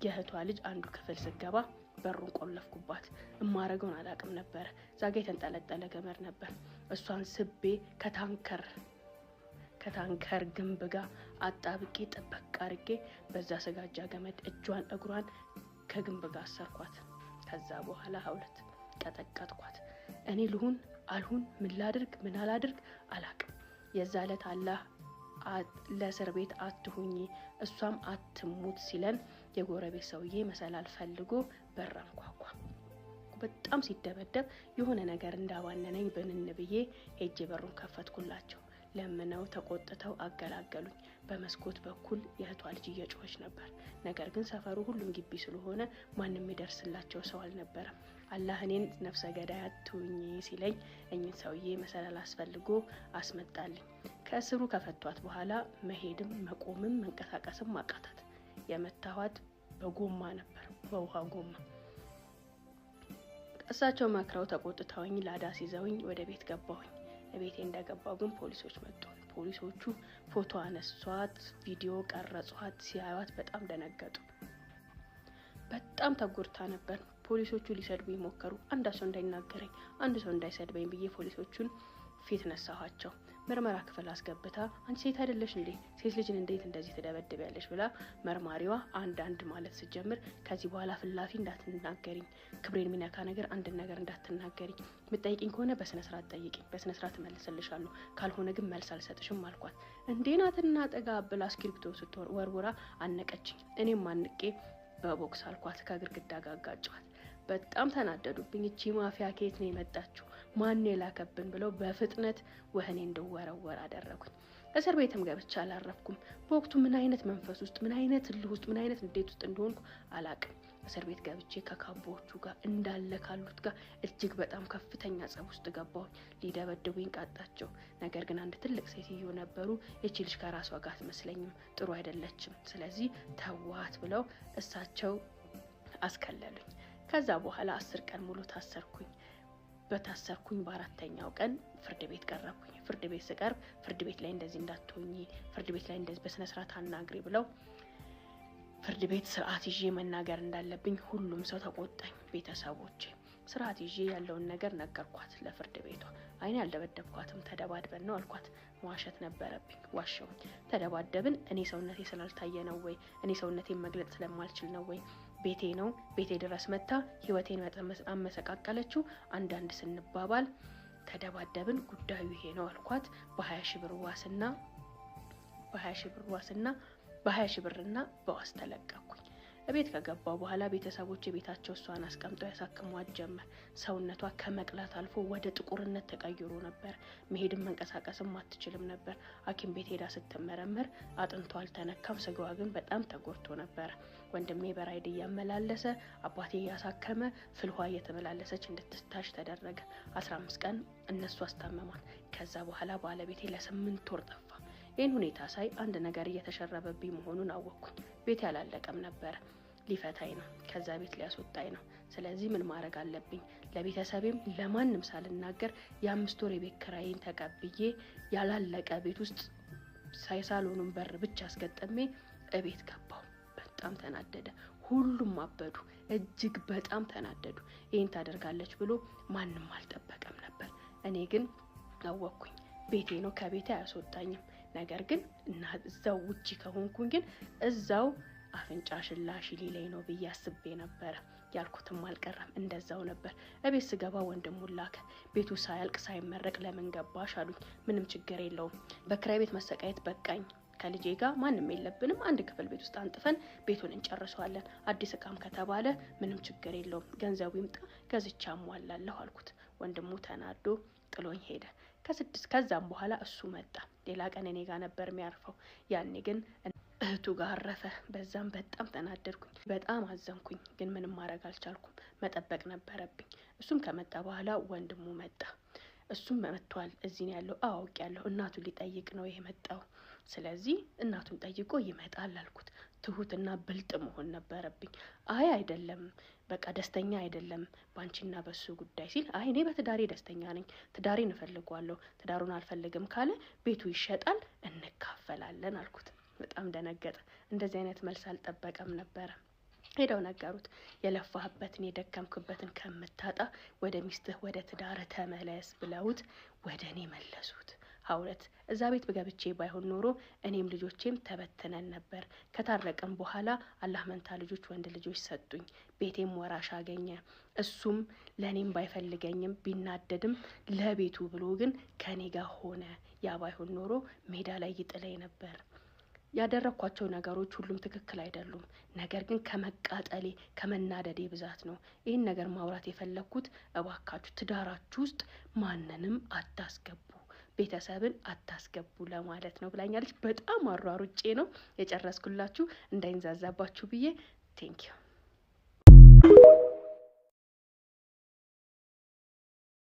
የእህቷ ልጅ አንዱ ክፍል ስገባ በሩን ቆለፍኩባት። እማረገውን አላቅም ነበረ። እዛ ጋ የተንጠለጠለ ገመድ ነበር። እሷን ስቤ ከታንከር ግንብ ጋር አጣብቄ ጥበቅ አርጌ በዛ ስጋጃ ገመድ እጇን እግሯን ከግንብ ጋር አሰርኳት። ከዛ በኋላ ሀውለት ቀጠቀጥኳት። እኔ ልሁን አልሁን ምን ላድርግ ምን አላድርግ አላቅም። የዛ ዕለት አላህ ለእስር ቤት አትሁኚ እሷም አትሙት ሲለን የጎረቤት ሰውዬ መሰላል ፈልጎ በር አንኳኳ። በጣም ሲደበደብ የሆነ ነገር እንዳባነነኝ ብንን ብዬ ሄጄ በሩን ከፈትኩላቸው። ለምነው ተቆጥተው አገላገሉኝ። በመስኮት በኩል የእህቷ ልጅ እየጮኸች ነበር። ነገር ግን ሰፈሩ ሁሉም ግቢ ስለሆነ ማንም የሚደርስላቸው ሰው አልነበረም። አላህ እኔን ነፍሰ ገዳይ አትሁኚ ሲለኝ እኝን ሰውዬ መሰላል አስፈልጎ አስመጣልኝ። ከእስሩ ከፈቷት በኋላ መሄድም መቆምም መንቀሳቀስም አቃታት። የመታኋት በጎማ ነበር፣ በውሃ ጎማ። እሳቸው መክረው ተቆጥተውኝ ላዳ ሲዘውኝ ወደ ቤት ገባሁኝ። ቤቴ እንደገባው ግን ፖሊሶች መጡ። ፖሊሶቹ ፎቶ አነሷት፣ ቪዲዮ ቀረጿት። ሲያዩት በጣም ደነገጡ። በጣም ተጎድታ ነበር። ፖሊሶቹ ሊሰድቡኝ ሞከሩ። አንድ ሰው እንዳይናገረኝ፣ አንድ ሰው እንዳይሰድበኝ ብዬ ፖሊሶቹን ፊት ነሳኋቸው። ምርመራ ክፍል አስገብታ አንቺ ሴት አይደለሽ እንዴ? ሴት ልጅን እንዴት እንደዚህ ትደበድቢያለሽ? ብላ መርማሪዋ አንድ አንድ ማለት ስትጀምር ከዚህ በኋላ ፍላፊ እንዳትናገሪኝ፣ ክብሬን የሚነካ ነገር አንድ ነገር እንዳትናገሪኝ፣ የምትጠይቂኝ ከሆነ በስነ ስርዓት ጠይቂኝ፣ በስነ ስርዓት እመልስልሻለሁ፣ ካልሆነ ግን መልስ አልሰጥሽም አልኳት። እንዴ ናትና ጠጋ ብላ እስክሪብቶ ስትወርውራ አነቀችኝ። እኔም አንቄ በቦክስ አልኳት፣ ከግድግዳ ጋር አጋጨኋት። በጣም ተናደዱብኝ። እቺ ማፊያ ከየት ነው የመጣችው? ማን የላከብን? ብለው በፍጥነት ወህኔ እንድወረወር አደረጉኝ። እስር ቤትም ገብቼ አላረፍኩም። በወቅቱ ምን አይነት መንፈስ ውስጥ፣ ምን አይነት እልህ ውስጥ፣ ምን አይነት እንዴት ውስጥ እንደሆንኩ አላቅም። እስር ቤት ገብቼ ከካቦዎቹ ጋር እንዳለ ካሉት ጋር እጅግ በጣም ከፍተኛ ጸብ ውስጥ ገባሁኝ። ሊደበድቡኝ ቃጣቸው። ነገር ግን አንድ ትልቅ ሴትዮ ነበሩ። ይቺ ልጅ ከራሷ ጋር አትመስለኝም፣ ጥሩ አይደለችም፣ ስለዚህ ተዋት ብለው እሳቸው አስከለሉኝ። ከዛ በኋላ 10 ቀን ሙሉ ታሰርኩኝ። በታሰርኩኝ በአራተኛው ቀን ፍርድ ቤት ቀረብኩኝ። ፍርድ ቤት ስቀርብ ፍርድ ቤት ላይ እንደዚህ እንዳትሆኚ፣ ፍርድ ቤት ላይ እንደዚህ በስነ ስርዓት አናግሪ ብለው ፍርድ ቤት ስርዓት ይዤ መናገር እንዳለብኝ ሁሉም ሰው ተቆጣኝ። ቤተሰቦቼ ስርዓት ይዤ ያለውን ነገር ነገርኳት ለፍርድ ቤቷ። አይኔ አልደበደብኳትም፣ ተደባድበን ነው አልኳት። መዋሸት ነበረብኝ፣ ዋሸሁኝ። ተደባደብን። እኔ ሰውነቴ ስላልታየ ነው ወይ? እኔ ሰውነቴን መግለጽ ስለማልችል ነው ወይ? ቤቴ ነው፣ ቤቴ ድረስ መታ ህይወቴን አመሰቃቀለችው። አንዳንድ ስንባባል ተደባደብን። ጉዳዩ ይሄ ነው አልኳት። በ20 ሺህ ብር ዋስና በ20 ሺህ ብር ዋስና በ20 ሺህ ብርና በዋስ ተለቀኩኝ። እቤት ከገባው በኋላ ቤተሰቦች ቤታቸው እሷን አስቀምጠው ያሳክሟት ጀመር። ሰውነቷ ከመቅላት አልፎ ወደ ጥቁርነት ተቀይሮ ነበር። መሄድም መንቀሳቀስም አትችልም ነበር። ሐኪም ቤት ሄዳ ስትመረመር አጥንቷ አልተነካም፣ ስጋዋ ግን በጣም ተጎድቶ ነበር። ወንድሜ በራይድ እያመላለሰ አባቴ እያሳከመ ፍልውሃ እየተመላለሰች እንድትታሽ ተደረገ። 15 ቀን እነሱ አስታመሟት። ከዛ በኋላ ባለቤቴ ለ8 ወር ጠፋ። ይህን ሁኔታ ሳይ አንድ ነገር እየተሸረበብኝ መሆኑን አወቅኩኝ። ቤት ያላለቀም ነበረ። ሊፈታኝ ነው፣ ከዛ ቤት ሊያስወጣኝ ነው። ስለዚህ ምን ማድረግ አለብኝ? ለቤተሰቤም ለማንም ሳልናገር የ5 ወር የቤት ኪራይን ተቀብዬ ያላለቀ ቤት ውስጥ ሳሎኑን በር ብቻ አስገጥሜ እቤት ገባሁ። በጣም ተናደደ። ሁሉም አበዱ። እጅግ በጣም ተናደዱ። ይህን ታደርጋለች ብሎ ማንም አልጠበቀም ነበር። እኔ ግን አወቅኩኝ። ቤቴ ነው፣ ከቤቴ አያስወጣኝም። ነገር ግን እና እዛው ውጪ ከሆንኩኝ ግን እዛው አፍንጫሽን ላሽ ሊለኝ ነው ብዬ አስቤ ነበረ። ያልኩትም አልቀረም፣ እንደዛው ነበር። እቤት ስገባ ወንድሙን ላከ። ቤቱ ሳያልቅ ሳይመረቅ ለምን ገባሽ አሉኝ። ምንም ችግር የለውም፣ በክራይ ቤት መሰቃየት በቃኝ። ከልጄ ጋር ማንም የለብንም። አንድ ክፍል ቤት ውስጥ አንጥፈን ቤቱን እንጨርሰዋለን። አዲስ እቃም ከተባለ ምንም ችግር የለውም፣ ገንዘቡ ይምጣ ገዝቻ አሟላለሁ አልኩት። ወንድሙ ተናዶ ጥሎኝ ሄደ። ከዛም በኋላ እሱ መጣ። ሌላ ቀን እኔ ጋር ነበር የሚያርፈው። ያኔ ግን እህቱ ጋር አረፈ። በዛም በጣም ተናደድኩኝ፣ በጣም አዘንኩኝ። ግን ምንም ማድረግ አልቻልኩም። መጠበቅ ነበረብኝ። እሱም ከመጣ በኋላ ወንድሙ መጣ። እሱም መጥቷል። እዚህ ነው ያለው። አውቅ ያለሁ እናቱን ሊጠይቅ ነው የመጣው። ስለዚህ እናቱን ጠይቆ ይመጣል አልኩት። ትሁትና ብልጥ መሆን ነበረብኝ። አይ አይደለም፣ በቃ ደስተኛ አይደለም ባንቺና በሱ ጉዳይ ሲል፣ አይ እኔ በትዳሬ ደስተኛ ነኝ፣ ትዳሬን እፈልገዋለሁ። ትዳሩን አልፈልግም ካለ ቤቱ ይሸጣል፣ እንካፈላለን አልኩት። በጣም ደነገጠ። እንደዚህ አይነት መልስ አልጠበቀም ነበረ። ሄደው ነገሩት። የለፋህበትን የደከምክበትን ከምታጣ ወደ ሚስትህ ወደ ትዳርህ ተመለስ ብለውት ወደ እኔ መለሱት። ሀውለት እዛ ቤት ገብቼ ባይሆን ኖሮ እኔም ልጆቼም ተበትነን ነበር። ከታረቅም በኋላ አላህ መንታ ልጆች ወንድ ልጆች ሰጡኝ። ቤቴም ወራሽ አገኘ። እሱም ለእኔም ባይፈልገኝም ቢናደድም ለቤቱ ብሎ ግን ከኔ ጋር ሆነ። ያ ባይሆን ኖሮ ሜዳ ላይ ይጥለኝ ነበር። ያደረግኳቸው ነገሮች ሁሉም ትክክል አይደሉም። ነገር ግን ከመቃጠሌ ከመናደዴ ብዛት ነው ይህን ነገር ማውራት የፈለግኩት። እባካችሁ ትዳራችሁ ውስጥ ማንንም አታስገቡ፣ ቤተሰብን አታስገቡ ለማለት ነው ብላኛለች። በጣም አሯሩጬ ነው የጨረስኩላችሁ እንዳይንዛዛባችሁ ብዬ። Thank you።